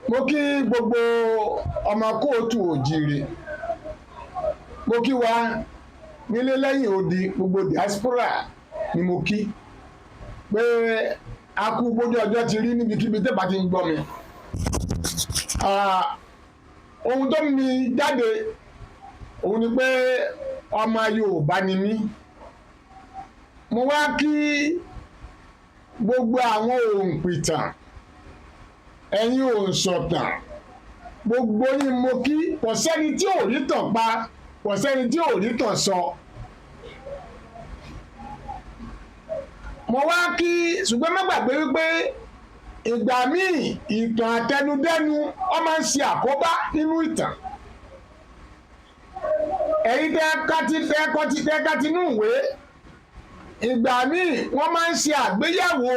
Mo kí gbogbo ọmọ kóòtù òjìrè, mo kí wa nílé lẹ́yìn odi, gbogbo diaspora ni mo kí pé a kú bójú ọjọ́ ti rí níbikíbi tẹ́ bá ti ń gbọ́ mi. Ohun tó mi jáde òun ni pé ọmọ Yorùbá ni mí. Mo wá kí gbogbo àwọn òǹpìtàn, ẹ̀yin òǹsọ̀tàn, gbogbo yín mo kí. Kò sẹ́ni tí ò rí tàn pa, kò sẹ́ni tí ò rí tàn sọ. Mo wá kí, ṣùgbọ́n má gbàgbé wípé ìgbà míì ìtàn àtẹnudẹ́nu ó máa ń ṣe àkóbá nínú ìtàn. Ẹ̀yin tẹ́ kátí tẹ́ kọ́tí tẹ́ kátí nínú ìwé, ìgbà míì wọ́n máa ń ṣe àgbéyẹ̀wò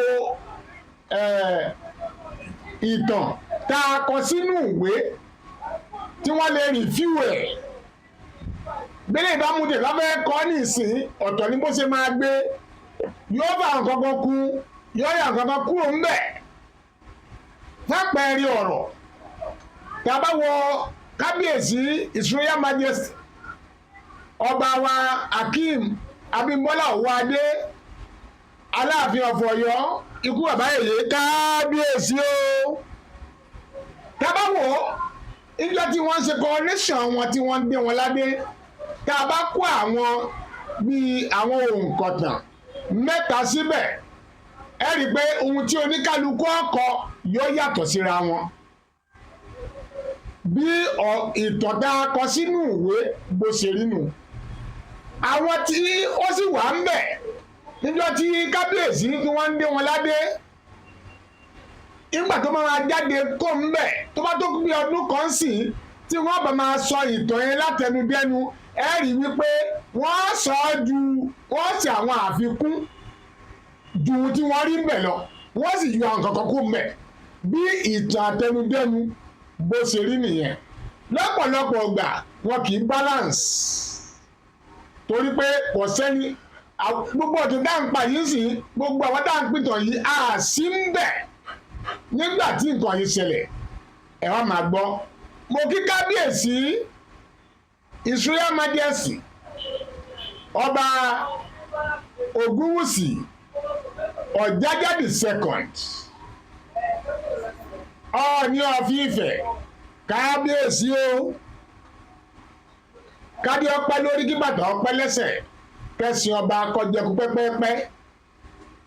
ìtàn tá a kọ sínú ìwé tí wọ́n lè rìfíù ẹ̀. Gbélé ìbámu tẹ̀ bá fẹ́ kọ́ nísìn, ọ̀tọ̀ ní bó ṣe máa gbé, yóò bá nǹkan kan kú, yóò yà nǹkan kan kúrò ńbẹ̀. Fápẹ́ẹ̀rì ọ̀rọ̀ tá a bá wọ kábíyèsí His Royal Majesty ọba wa Akeem Abímbọ́lá Ọwọ́adé, Aláàfin of Ọ̀yọ́, ikú bàbá yèyé, kábíyèsí o. Tá a bá wò ó, ìjọ tí wọ́n ṣe coronation wọn tí wọ́n ń dé wọn ládé, tá a bá kó àwọn bíi àwọn òǹkọ̀tàn mẹ́ta síbẹ̀, ẹ rí i pé ohun tí oníkálukú ọkọ yóò yàtọ̀ síra wọn. Bí ìtàn tá a kọ sínú ìwé bó ṣe rí nù. Àwọn tí ó sì wà ń bẹ̀ níjọ́ tí kábíyèsí tí wọ́n ń dé wọn ládé, nígbà tó máa jáde kó ń bẹ̀, tó bá tó bí ọdún kan sí tí wọ́n bá máa sọ ìtàn yẹn látẹnudẹ́nu, ẹ rí wípé wọ́n sọ ọ́ ju, wọ́n ṣe àwọn àfikún ju tí wọ́n rí ń bẹ̀ lọ, wọ́n sì yọ àwọn kankan kó ń bẹ̀. Bí ìtàn àtẹnudẹ́nu bó ṣe rí nìyẹn. Lọ́pọ̀lọpọ̀ ìgbà wọn kì í balance, torí pé kò sẹ́ni gbogbo ọ̀tún tá à ń pa yìí sì, gbogbo àwọn tá à ń pìtàn yìí á sí ń bẹ̀ nígbà tí nǹkan yìí ṣẹlẹ̀. Ẹ wá máa gbọ́. Mo kí kábíyèsí His Royal Majesty ọba Ògúnwùsì Ọ̀jájá the second, Ọọ̀ni of Ifẹ̀, kábíyèsí o. Kádé ọpẹ́ lórí, kí bàtà ọpẹ́ lẹ́sẹ̀, kẹsìn ọba kọjẹkù pẹ́pẹ́pẹ́,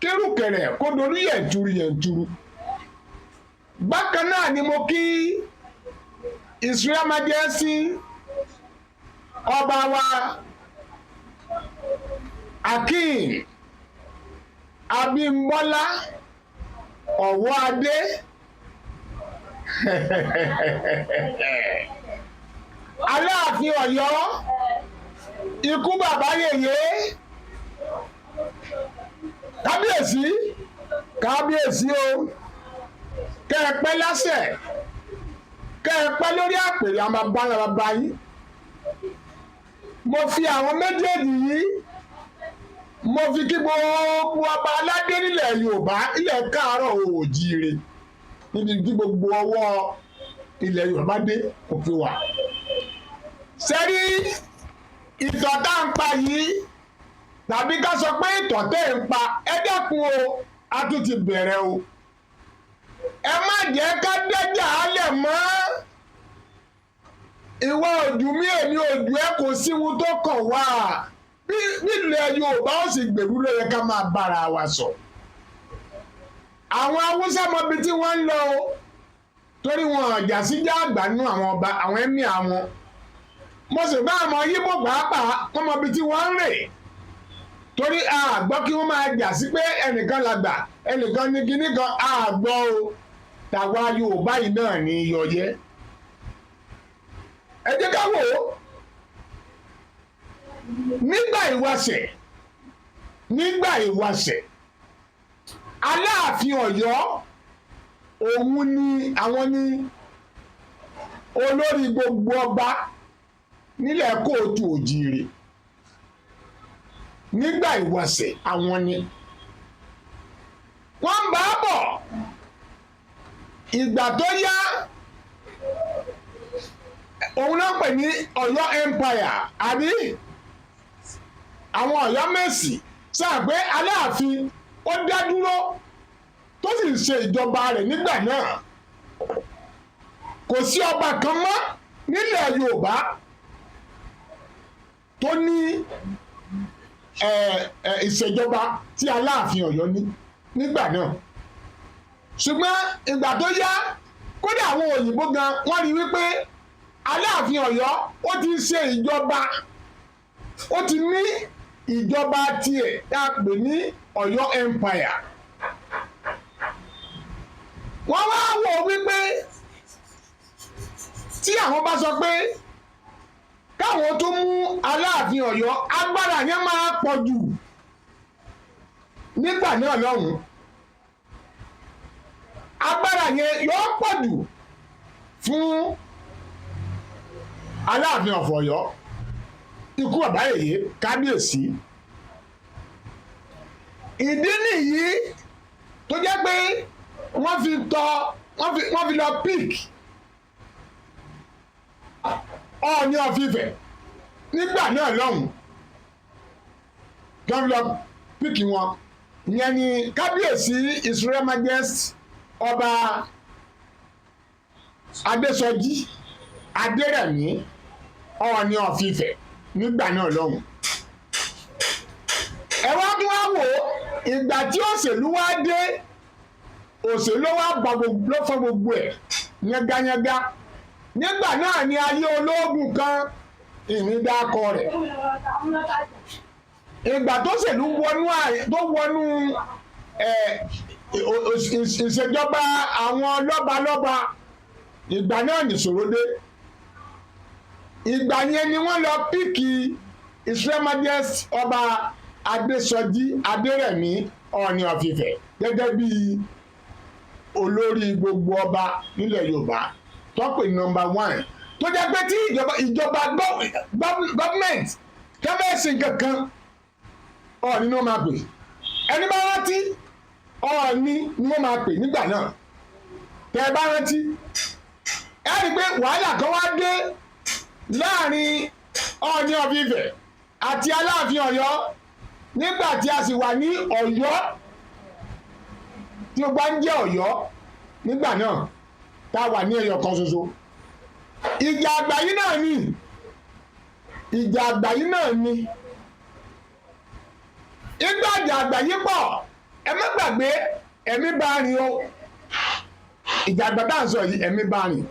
kérùkẹ̀rẹ̀ kó dolú yẹ̀ntúrú yẹ̀ntúrú. Bákan náà ni mo kí His Royal Majesty ọba wa Akeem Abímbọ́lá Ọ̀wọ́adé, Aláàfin Ọ̀yọ́, ikú bàbá yèyé, kábíyèsí, kábíyèsí o. Kẹ́ ẹ pẹ́ lásẹ̀, kẹ́ ẹ pẹ́ lórí àpèrè àwọn bàbá ńlá bàbá yín. Mo fi àwọn méjèèjì yìí, mo fi kí gbogbo ọba aládé nílẹ̀ Yorùbá, ilẹ̀ káàárọ̀ oòjíire, níbi tí gbogbo ọwọ́ ilẹ̀ Yorùbá dé òfin wà. Sẹ́rí ìtàn tá à ń pa yìí, tàbí ká sọ pé ìtàn tẹ́ ń pa, ẹ dẹ́kun o, a tún ti bẹ̀rẹ̀ o. Ẹ má jẹ́ ká dẹ́jà álẹ̀ mọ́. Ìwọ ojú mi, èmi ojú ẹ, kò síwu tó kàn wá. Bí nílẹ̀ Yorùbá ó sì gbèrú ló yẹ ká máa bára wa sọ. Àwọn Haúsá mọ ibi tí wọ́n ń lọ o, torí wọn ọ̀jà síjà àgbà nínú àwọn ọba, àwọn ẹ̀mí àwọn. Mo sì bá àwọn Yíbò pàápàá, wọ́n mọ ibi tí wọ́n ń rè, torí a gbọ́ kí wọ́n máa jà sí pé ẹnìkan làgbà, ẹnìkan ní kinní kan, a gbọ́ o. Tàwa Yorùbá yìí náà ní yọyẹ. Ẹ jẹ́ ká wò ó. Nígbà ìwáṣẹ̀, nígbà ìwáṣẹ̀, Aláàfin Ọ̀yọ́ òun ni àwọn ní olórí gbogbo ọba nílẹ̀ kóòtù òjìrè. Nígbà ìwáṣẹ̀, àwọn ni wọ́n ń bá bọ̀. Ìgbà tó yá, Òun náà pè ní Ọ̀yọ́ Empire, àbí àwọn Ọ̀yọ́ Mèsì sáà pé Aláàfin ó dá dúró tó sì ń ṣe ìjọba rẹ̀ nígbà náà. Kò sí ọba kan mọ́ nílẹ̀ Yorùbá tó ní ìṣèjọba tí Aláàfin Ọ̀yọ́ ní nígbà náà. Ṣùgbọ́n ìgbà tó yá, kódà àwọn òyìnbó gan wọ́n rí wípé Aláàfin Ọ̀yọ́ ó ti ṣe ìjọba, ó ti ní ìjọba tiẹ̀ tá a pè ní Ọ̀yọ́ Empire. Wọ́n wá wò wípé tí àwọn bá sọ pé káwọn tó mú Aláàfin Ọ̀yọ́, agbára yẹn máa pọ̀ jù nígbà náà lọ́hùn, agbára yẹn yóò pọ̀ jù fún Aláàfin of Ọ̀yọ́, ikú bàbá yèyé kábíyèsí. Ìdí nìyí tó jẹ́ pé wọ́n fi tọ wọ́n fi lọ pick Ọọ̀ni of Ifẹ̀ nígbà náà lọ́hùn, tó fi lọ pick wọn. Ìyẹn ni kábíyèsí, His Royal Majesty Ọba Adésọjí Adérẹ̀mí, Ọọ̀ni of Ifẹ̀ nígbà náà lọ́hùn. Ẹ wá tún wá wò ó, ìgbà tí òṣèlú wá dé, òṣèlú wá gba gbogbo, ló fọ́ gbogbo ẹ̀ yángayánga. Nígbà náà ni ayé ológun kan ìní dákọ rẹ̀. Ìgbà tó ṣèlú wọnú tó wọnú ẹ̀ ìṣèjọba àwọn lọ́balọ́ba, ìgbà náà nìṣòro dé. Ìgbà yẹn ni wọ́n lọ pick His Royal Majesty Ọba Adésọjí Adérẹ̀mí, Ọọ̀ni of Ifẹ̀, gẹ́gẹ́ bí olórí gbogbo ọba nílẹ̀ Yorùbá, tó pè ní number one, tó jẹ́ pé tí ìjọba government kẹ́fẹ́sì kankan, Ọọ̀ni ni wọ́n máa pè. Ẹni bá rántí, Ọọ̀ni ni wọ́n máa pè nígbà náà. Tẹ́ ẹ bá rántí, ẹ rí i pé wàhálà kan wá dé láàrin Ọọ̀ni of Ifẹ̀ àti Aláàfin Ọ̀yọ́ nígbà tí a sì wà ní Ọ̀yọ́, tí ó bá ń jẹ́ Ọ̀yọ́ nígbà náà, tá a wà ní ẹyọ kan ṣoṣo. Ìjà àgbà yìí náà ni, ìjà àgbà yìí náà ni. Ìgbà ìjà àgbà yìí pọ̀, ẹ má gbàgbé, ẹ̀mí bá rìn o. Ìjà àgbà tá à ń sọ yìí, ẹ̀mí bá rìn.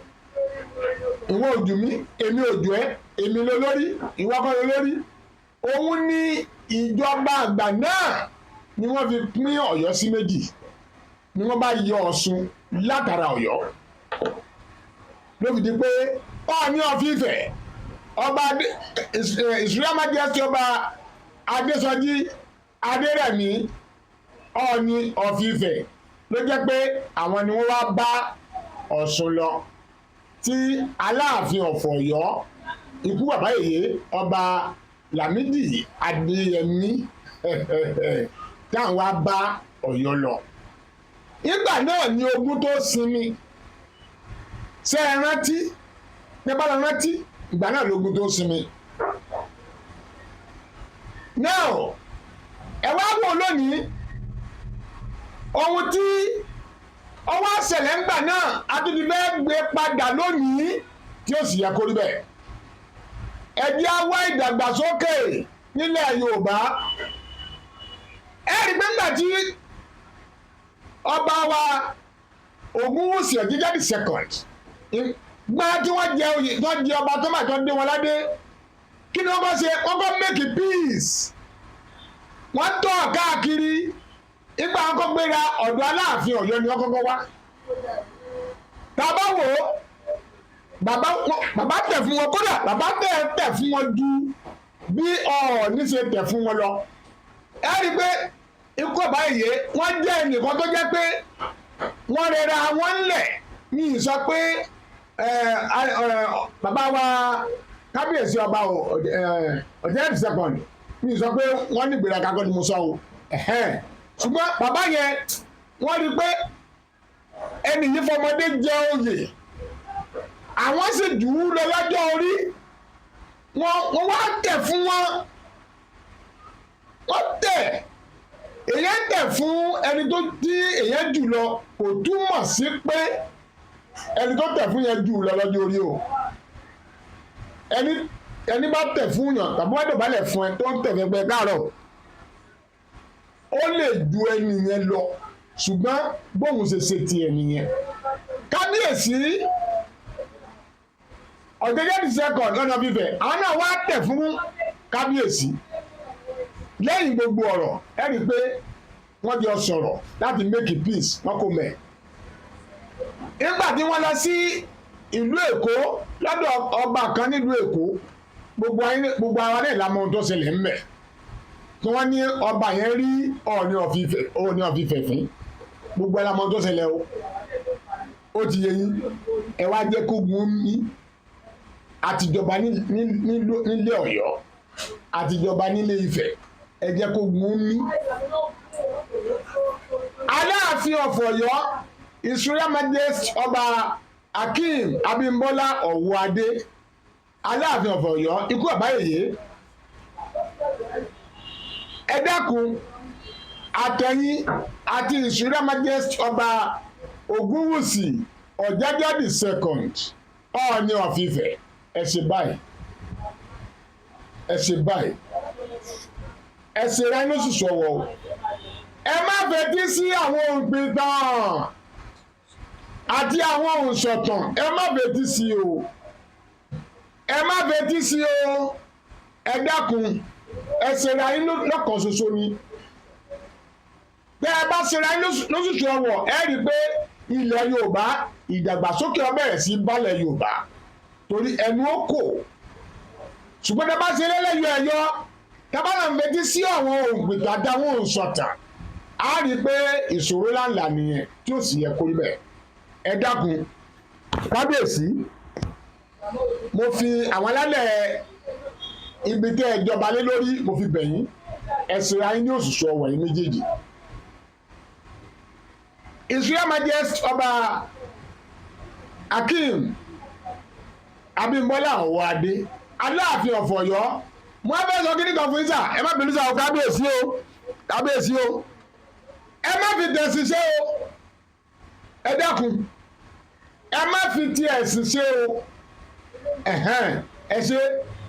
Ìwọ ojú mi, èmi ojú ẹ, èmi lolórí, ìwọ kọ́ lolórí. Òun ní ìjọba àgbà náà ni wọ́n fi pín Ọ̀yọ́ sí méjì, ni wọ́n bá yọ Ọ̀ṣun látara Ọ̀yọ́, ló fi di pé Ọọ̀ni of Ifẹ̀, ọba His Royal Majesty Ọba Adésọjí Adérẹ̀mí, Ọọ̀ni of Ifẹ̀, ló jẹ́ pé àwọn ni wọ́n wá bá Ọ̀ṣun lọ, tí Aláàfin of Ọ̀yọ́, ikú bàbá yèyé, Ọba Lámìdí Adéyẹmí, táwọn wá bá Ọ̀yọ́ lọ. Nígbà náà ni ogun tó sinmi. Ṣé ẹ rántí? Ní bá lọ rántí, ìgbà náà lógun tó sinmi. Now, ẹ wá wò lónìí, ohun tí ọwọ́ àṣẹlẹ̀ ńgbà náà, a tún ti fẹ́ gbé padà lónìí, tí ó sì yẹ kó rí bẹ́ẹ̀. Ẹ jẹ́ á wá ìdàgbàsókè nílẹ̀ Yorùbá. Ẹ rí pé ńgbà tí ọba wa Ògúnwùsì Ọ̀jíjẹ́ the second gbá tí wọ́n jẹ oyè, tó jẹ ọba, tó máa tó dé wọn ládé, kí ni wọ́n kọ́ ṣe? Wọ́n kọ́ make peace. Wọ́n tọ̀ káàkiri. Ìgbà wọn kọ́ gbéra, ọ̀dọ̀ Aláàfin Ọ̀yọ́ ni wọ́n kọ́kọ́ wá. Tàbá wò ó, bàbá tẹ̀ fún wọn, kódà bàbá tẹ̀ fún wọn ju bí Ọọ̀ni ṣe tẹ̀ fún wọn lọ. Ẹ rí i pé ikú ọba ìyè, wọ́n jẹ́ ẹnìkan tó jẹ́ pé wọ́n rẹra wọn lẹ̀ ní ìsọ pé bàbá wa kábíyèsí Ọba Ọ̀jẹ̀dẹ̀ second, ní ìsọ pé wọ́n ní ìgbéraga kọ́ ni mo sọ o. Ṣùgbọ́n bàbá yẹn, wọ́n rí i pé ẹnì yìí fọmọdé jẹ oyè. Àwọn sì jù ú lọ lọ́jọ́ orí. Wọ́n wá tẹ̀ fún wọn, wọ́n tẹ̀. Èyàn tẹ̀ fún ẹni tó tí èyàn jù lọ kò túmọ̀ sí pé ẹni tó tẹ̀ fún yẹn jù lọ lọ́jọ́ orí o. Ẹni bá tẹ̀ fún yàn tàbí wọ́n dọ̀bálẹ̀ fún ẹ tó ń tẹ̀ fẹ́ káàárọ̀, ó lè ju ẹni yẹn lọ, ṣùgbọ́n bóun ṣe ṣe tiẹ̀ nìyẹn. Kábíyèsí Ọ̀jájá the Second lọ́nà fífẹ̀, àwọn náà wá tẹ̀ fún kábíyèsí. Lẹ́yìn gbogbo ọ̀rọ̀, ẹ rí i pé wọ́n jọ sọ̀rọ̀ láti make peace, wọ́n kò mẹ̀. Nígbà tí wọ́n lọ sí ìlú Èkó lọ́dọ̀ ọba kan nílùú Èkó, gbogbo ara náà la mọ ohun tó ṣẹlẹ̀ ńbẹ̀, tí wọ́n ní ọba yẹn rí Ọọ̀ni of Ifẹ̀, Ọọ̀ni of Ifẹ̀ fín. Gbogbo ara mọ ohun tó ṣẹlẹ̀ o. Ó ti yẹ yín. Ẹ wá jẹ́ kó gun mí. Àtijọba nílé Ọ̀yọ́, àtijọba nílé Ifẹ̀, ẹ jẹ́ kó gun mí. Aláàfin of Ọ̀yọ́, His Royal Majesty Ọba Akeem Abímbọ́lá Ọ̀wọ́adé, Aláàfin of Ọ̀yọ́, ikú àbáyèyé, ẹ dákun, àtẹ̀yìn àti His Royal Majesty Ọba Ògúnwùsì Ọ̀jájá the Second, Ọọ̀ni of Ifẹ̀, ẹ ṣe báyìí, ẹ ṣe báyìí, ẹ ṣe ra inú ṣùṣù ọwọ́ o. Ẹ má fetí sí àwọn òǹpìtàn àti àwọn òǹsọ̀tàn. Ẹ má fetí sí o, ẹ má fetí sí o. Ẹ dákun, ẹ ṣe ra inú lọ́kàn ṣoṣo ni. Tẹ́ ẹ bá ṣe ra inú lóṣùṣù ọwọ́, ẹ rí i pé ilẹ̀ Yorùbá, ìdàgbàsókè ó bẹ̀rẹ̀ sí balẹ̀ Yorùbá, torí ẹnu ó kò. Ṣùgbọ́n tẹ́ bá ṣe lẹ́lẹ́yọ ẹ̀yọ, tẹ́ bá náà ń fetí sí àwọn òǹpìtàn àtàwọn òǹsọ̀tàn, á rí i pé ìṣòro ńláńlá nìyẹn tí ó sì yẹ kó rí bẹ́ẹ̀. Ẹ dákun, kábíyèsí, mo fi àwọn alálẹ̀ ibi tẹ́ ẹ jọba lé lórí, mo fi bẹ̀ yín, ẹ ṣe ayé ní òṣùṣù ọwọ́ yín méjèèjì. His Royal Majesty Ọba Akeem Abímbọ́lá Ọ̀wọ́adé, Aláàfin of Ọ̀yọ́, mo á fẹ́ sọ kíní kan fún yín sà. Ẹ má bínú sà o, kábíyèsí o, kábíyèsí o. Ẹ má fi tẹ̀sìn ṣe o. Ẹ dákun, ẹ má fi ti ẹ̀sìn ṣe o. Ẹ̀hẹ́n, ẹ ṣe,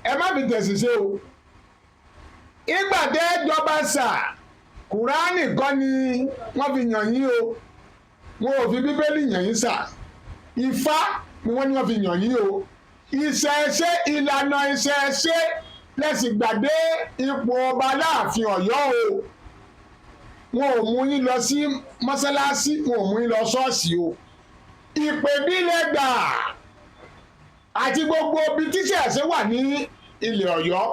ẹ má fi tẹ̀sìn ṣe o. Ìgbà tẹ́ jọba sà, Kùránì kọ́ ni wọ́n fi yàn yín o. Wọn ò fi Bíbélì yàn yín sà. Ifá ni wọ́n ní wọ́n fi yàn yín o. Ìṣẹ̀ṣe, ìlànà ìṣẹ̀ṣe lẹ́sìn gbàdé ipò ọba Aláàfin Ọ̀yọ́ o. Wọn ò mú yín lọ sí mọ́sálásí, wọn ò mú yín lọ ṣọ́ọ̀ṣì o. Ìpè bí lẹ gbà àti gbogbo ibi tí ìṣẹ̀ṣe wà ní ilẹ̀ Ọ̀yọ́,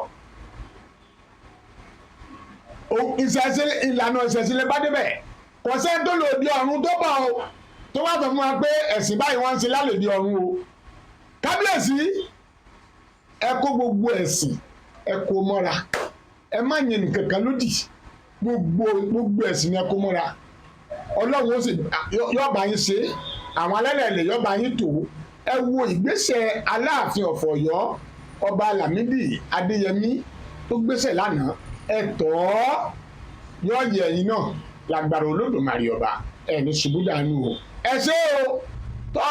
ìṣẹ̀ṣe, ìlànà ìṣẹ̀ṣe lè bá débẹ̀. Kò sẹ́ni tó lòdì ọ̀run tó bọ̀ o, tó wá sọ fún wa pé ẹ̀sìn báyìí wọ́n ń ṣe lálòdì ọ̀run o. Kábíyèsí, ẹ kó gbogbo ẹ̀sìn, ẹ kó mọ́ra. Ẹ má yẹn nìkankan lódì. Gbogbo ẹ̀sìn ẹ kó mọ́ra. Ọlọ́run ó sì yóò bá yín ṣe. Àwọn alẹ́lẹ̀ ilẹ̀ yóò bá yín tò. Ẹ wo ìgbésẹ̀ Aláàfin of Ọ̀yọ́, Ọba Lámídì Adéyẹmí, tó gbésẹ̀ lánàá. Ẹ tọ́ yóò yẹ ẹ̀yin náà lágbára Olódùmarè ọba. Ẹ ní ṣubú dànù o. Ẹ ṣé o. Tó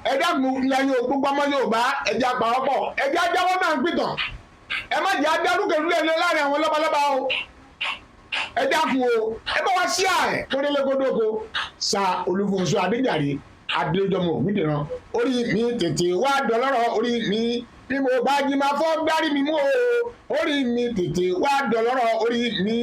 ẹ dákun, lẹ́yìn gbogbo ọmọ Yorùbá, ẹ jẹ́ àpawọ́pọ̀, ẹ jẹ́ ajáwọ́ náà ń pìtàn. Ẹ má jẹ́ adárúkẹ̀rú lẹ́nu láàrin àwọn lọ́balọ́ba o. Ẹ dákun o, ẹ bá wa sí ààrẹ kódélé kódóko sa. Olúfúnṣọ Adéjàre Adéjọmọ Ògúndìran, orí mi tètè wá dọlọ́rọ̀. Orí mi, bí mo bá jí, máa fọ́ gbárí mi mú o. Orí mi tètè wá dọlọ́rọ̀, orí mi.